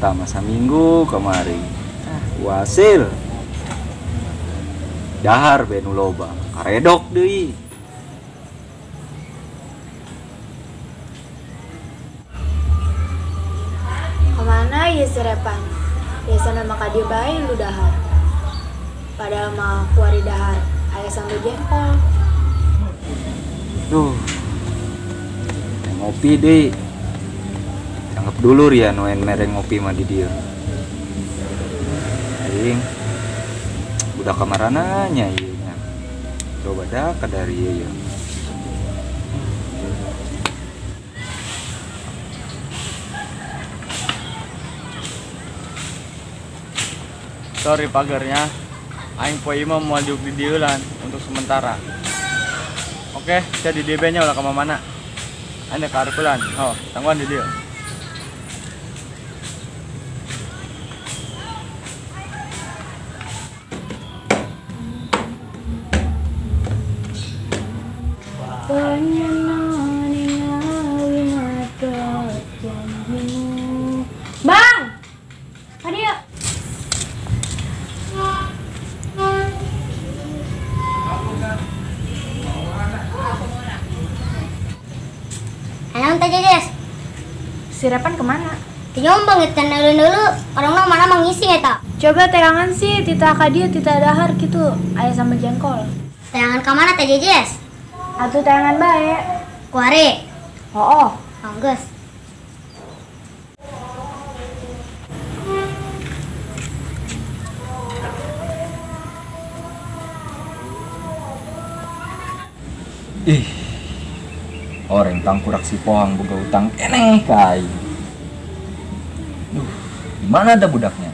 Pertama saminggu kamari. Wasil. Dahar be nu loba, karedok deui. Kemana ieu si Repan? Biasana mah ka dieu bae lu dahar. Padahal mah kuari dahar aya sambel jengkol. Duh. Ngopi deui. Anggap dulur ya noen mereng ngopi mah di dieu. Aing budak kamarana nya ieu nya. Coba dah ka dari ieu ya. Sorry pagarnya, aing poe ieu mah moal diuk di dieu lan untuk sementara. Oke, saya di DB nya ulah ka mana. Aing ka areupelan. Oh, tangguhan di dieu. Bang! Tadi yuk. Ayo teh Jejes. Si Repan kemana? Tinyombang banget dulu orang mana mengisi eta. Coba terangan sih tita ka dieu tita dahar gitu. Aya sambel jengkol. Terangan ka mana teh Jejes? Atuh terangan bae. Kuari. Oh. Anggeus. Ih. Orang tangkurak si pohang boga utang eneh ka aing. Duh, di mana ada budaknya?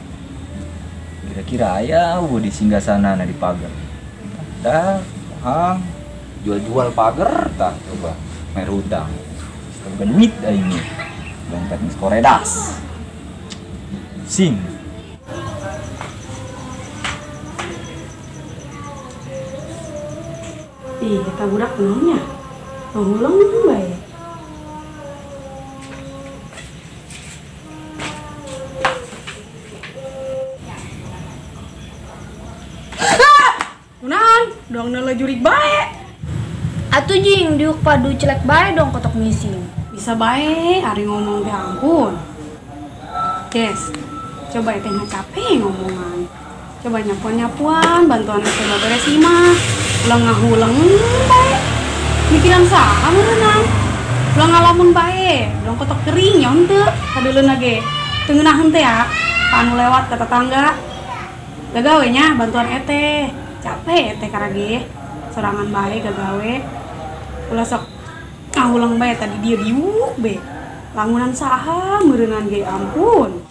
Kira-kira aya eueuh di singgasana na di pagar. Dah, pohang jual-jual pagar tah coba mer hutang. Boga duit aing nih. Dompet geus koredas. Sing. Ih, eta budak naonnya? Nguleng bae. Kunaon? Doang neuleuh jurig bae. Atuh jing diuk padu celek bae dong kotok ngising. Bisa bae ari ngomong teh ampun. Des, coba teh capek ngomongan. Coba nyapuan-nyapuan bantuan teh beres imah. Ulah ngahuleng bae. Mikiran saha meureunan. Ulah ngalamun bae, dong kotok kering nya henteu kadeuleuna ge. Teu ngeunaheun teh ya, anu lewat ka tetangga. Gagawe nya bantuan eteh. Capek eteh karage. Sorangan bae gagawe. Ulah sok ngahuleng bae tadi dieu diuk be. Langunan saha meureunan ge ampun.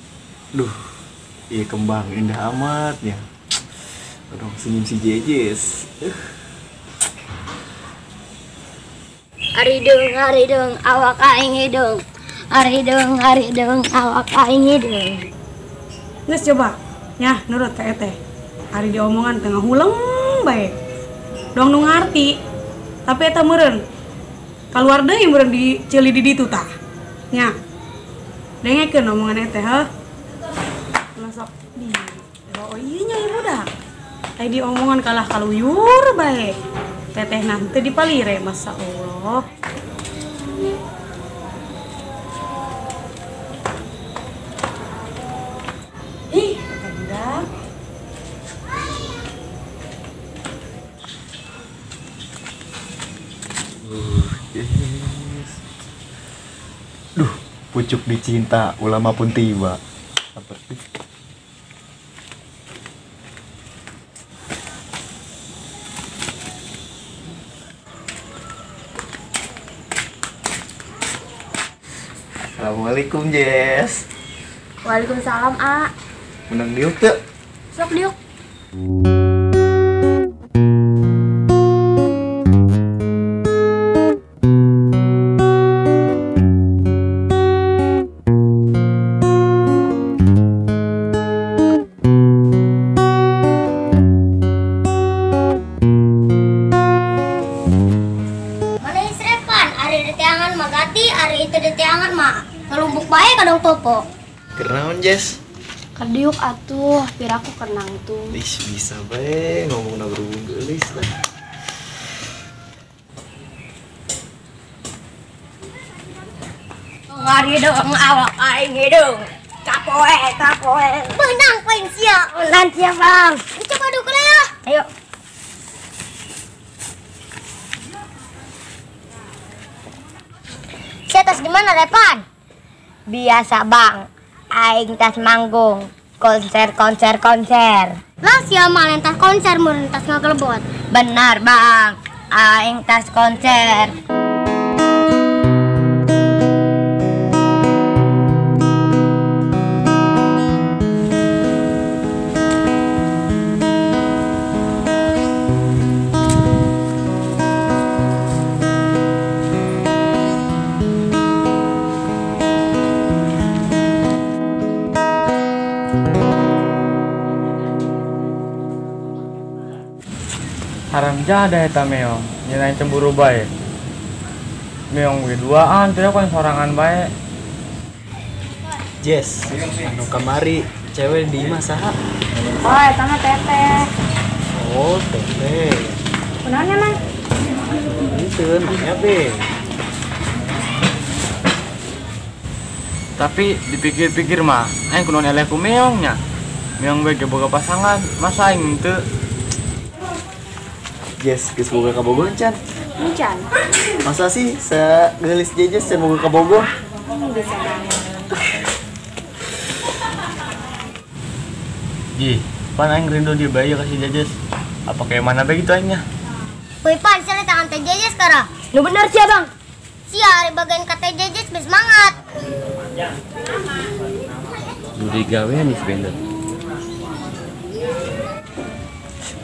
Duh, ieu kembang indah amat ya. Aduh, senyum si Jejes. Ari deung awak aing hideung. Ari deung awak aing hideung. Geus coba nyah nurut ka eteh. Ari diomongan teu ngahuleng bae. Dong nu ngarti. Tapi eta meureun kaluar deui meureun di ceuli di ditu tah. Nya. Dengekeun omongan eteh heuh. Ulah sok di oh ieu nya ieu budak. Ai diomongan kalah kaluyur bae. Teteh nanti dipalire masa Allah. Ih, budak. Yes. Duh, pucuk dicinta, ulama pun tiba. Seperti Assalamualaikum, Jess. Waalaikumsalam, A. Menang diuk tuh. Sok diuk. Mana isrepan? Ari diteangan mah gati, ari itu diteangan mah ngelumbuk bae kadang topo. Kenaon, Jess? Kerdiuk atuh, piraku kenang tuh. Ih, bisa bae ngomongna berhubung geulis lah. Ngari dong awak aing hidung. Kapoe, kapoe. Menang paling sia. Menang sia, Bang. Coba dukung ya. Ayo. Sia tas di mana, Repan? Biasa, Bang. Aing tas manggung, konser, konser, konser. Lah sia mah lain tas konser mun tas ngagelebot. Benar, Bang. Aing tas konser. Haram jadah eta meong, nyenain cemburu bae. Meong ge duaan, tidak kan sorangan bae. Jess, anu kamari cewek di imah saha? Oh, eta mah teteh. Oh, teteh. Kunaon nya, Mang? Henteu, nanya be. Tapi dipikir-pikir mah, aing kunaon eleh ku meong nya. Meong we ge boga pasangan, masa aing henteu? Jess, geus boga kabogoh can? Encan. Masa sih sageulis Jejes can boga kabogoh? Bisa banget. Ji, pan aing rindu di bae ka si Jejes. Apa kayak mana bae gitu aingnya? Woi pan, sia tangan teh Jejes kara. Nu bener sia, Bang. Sia ari bagian ka teh Jejes geus semangat. Duri gawean nih sebenernya.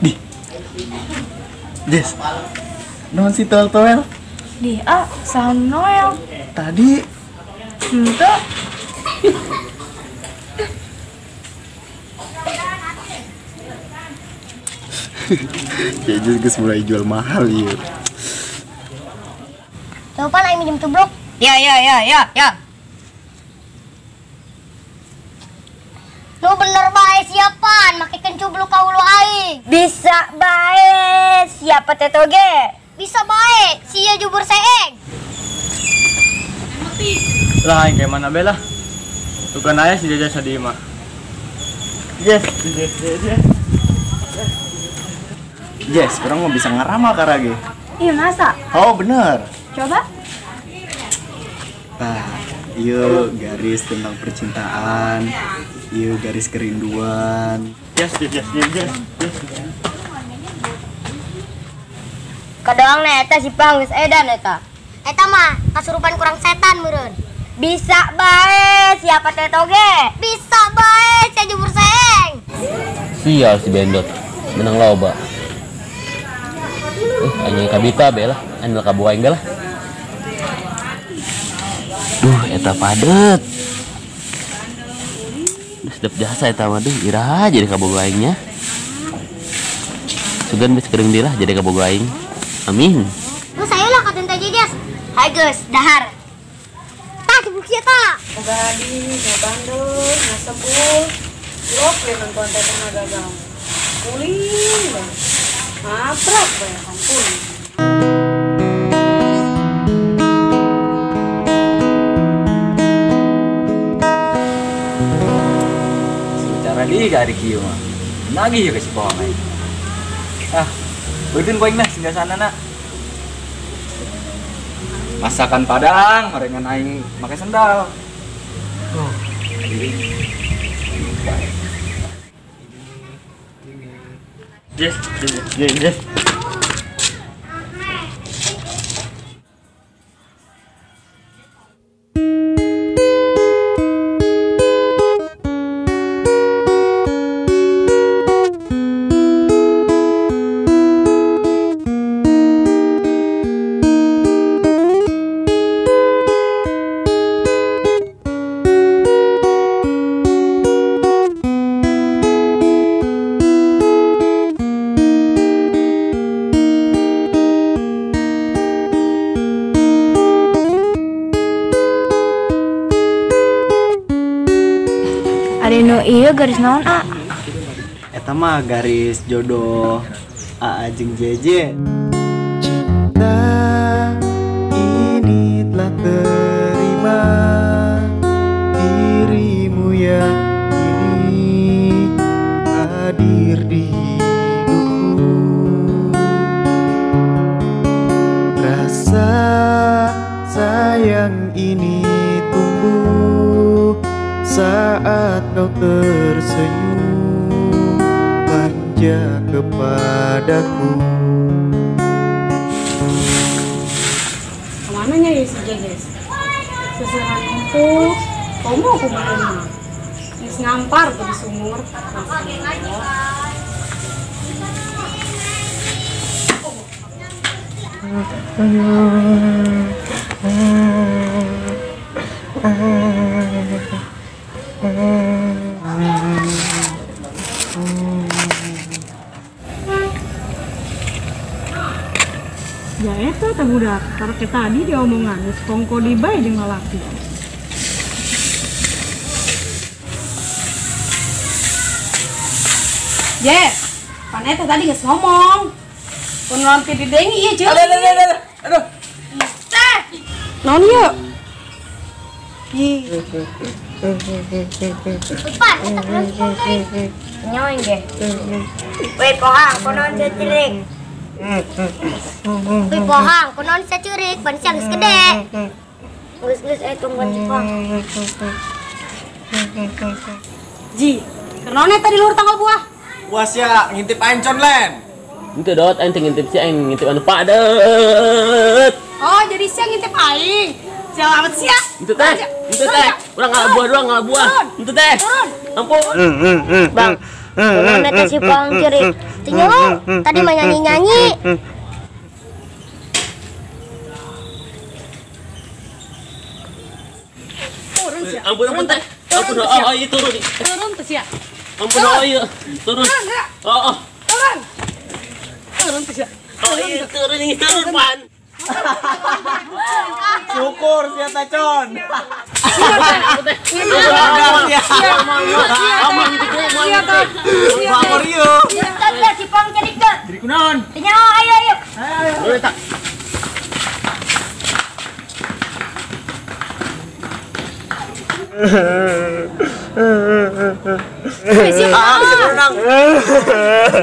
Di. Jess, naon si toel-toel? Di, ah, saha Noel. Tadi. Henteu. Jejes geus mulai jual mahal ieu. Coba pan aing minjem tubruk. Ya, ya, ya, ya, ya. Nu bener bae siapan make kencubluk ka hulu aing. Bisa bae siapa teh toge? Bisa bae sia jubur seeng. Lah aing kayak mana be lah. Bukan aya si Jejes di imah. Yes, Jejes, Jejes. Jess, kurang mah bisa ngaramal karage. Iya masa? Oh, bener. Coba. Tah, ieu garis tentang percintaan, ieu garis kerinduan. Yes, yes, yes, yes, yes. Kadoang na eta si Pang geus edan eta. Eta mah kasurupan kurang setan meureun. Bisa bae siapa teh toge? Bisa bae sia jubur seeng. Sial si Bendot, menang loba. Anjing kabita be lah, anjing kaboga aing lah. Duh, eta padet. Duh, sedep jasa eta mah duh, iraha jadi kaboga aingnya. Sugan geus keureung deui lah jadi kaboga aing. Amin. Geus ayo lah ka teh Jejes. Hai geus, dahar. Tah cibuk sia tah. Boga adi, ngabandel, ngasebul. Lok we nonton teteh ngagagang. Kuling bae. Maprak bae, ampun. Secara di ka ari kieu mah. Nagih ka si Pohang aing. Ah, beuteun ku aing lah singgasanana. Masakan Padang, gorengan aing make sendal. Oh. Yes, yes, yes. Ari nu ieu garis naon, A? Eta mah garis jodoh AA jeung JJ. Cinta ini telah terima dirimu yang kini hadir di hidupku. Rasa sayang ini tumbuh saat kau tersenyum manja kepadaku. Kemana nya ya si Jejes? Seseran empuk, komo kumaha mah. Geus ngampar tuh di sumur. Ya eta teh budak, taruh tadi dia omongan geus kongko di bae jeung lalaki. Yes, pan eta tadi geus ngomong. Kun nanti didengi ieu jeung. Aduh, aduh. Teh. Naon ieu? Ih. Pan, eta kunaon si Pohang teh? Nyawa ge. Weh Pohang, kunaon cecerik? Wih Pohang, kunaon cecerik? Pan sia geus gede. Geus-geus aya tungguan si Pohang. Ji, kunaon eta di luhur tanggal buah? Puas ya, ngintip ancon len. Henteu dot, aing teh ngintip si aing ngintip anu padet. Oh, jadi sia ngintip aing. Sia amat sia. Henteu teh, henteu teh. Urang ngalah buah doang, ngalah buah. Henteu teh. Ampun. Bang, kunaon eta si Pohang cerik? Teu nyaho, tadi mah nyanyi-nyanyi. Turun sia. Ampun, ampun teh. Ampun, oh iya turun. Turun teh sia. Ampun, oh iya turun. Oh, oh. Turun. Turun teh sia. Oh iya turun, ini turun pan. Syukur sia tacon. Si Pohang cerik teh. Cerik kunaon? Teu nyaho, ayo ayo. Ayo.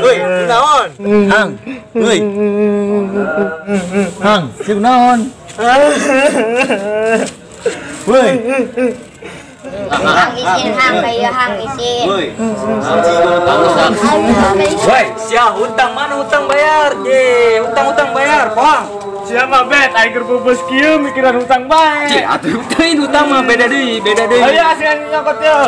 Woi, kunaon? Hang. Woi. Hang, si kunaon? Woi. Hang isin, hang kayak hang isin. Woi. Woi, sia hutang mana hutang bayar? Ye, hutang-hutang bayar, Pohang. Sia mah bet, aing keur pupus kieu mikiran hutang bae. Cih, atuh hutang hutang mah beda deui, beda deui. Ayo asian nyokot yeuh.